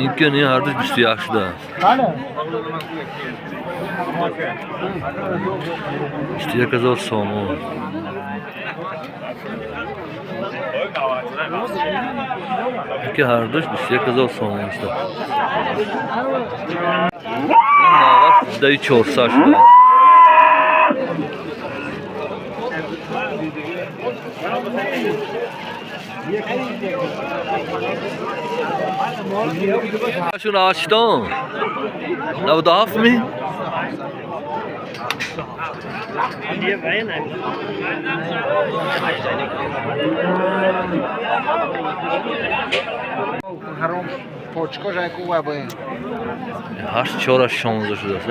Ин ки ин ҳардуш 21 шудааст. 21 000 сомон. Ки ҳардуш 21 000 сомон шудааст. Ин навас 400 шудааст. Шун аштон 97 ми? Ҳашт чора 16 шудааст.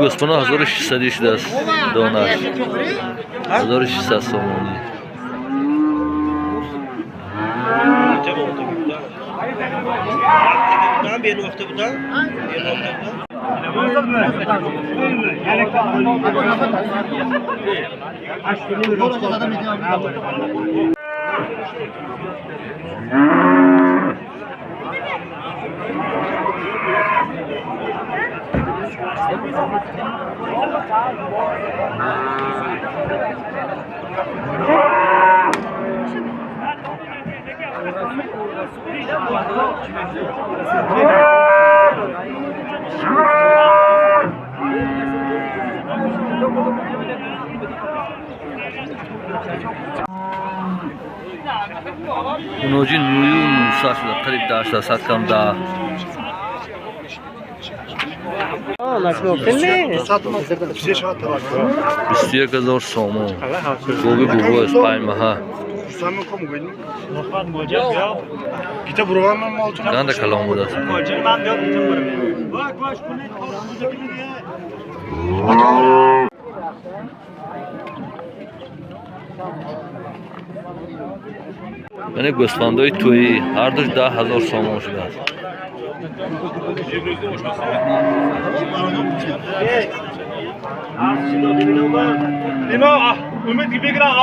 Гӯспана 1600 шудааст донаш. 1600 сомонӣ. Уноҷи нӯю нӯса шуда, қариб 10 кам 10. 21 000 сомон. Гови бувост паймаҳа. Ганда калом будааст. Яъне гӯсфандои тӯӣ ҳардуш 10 000 сомон шудааст.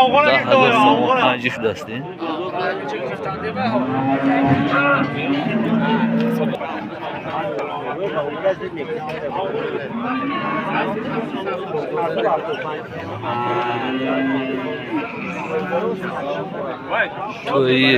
10 000 сомон панҷи шудааст. Тӯӣ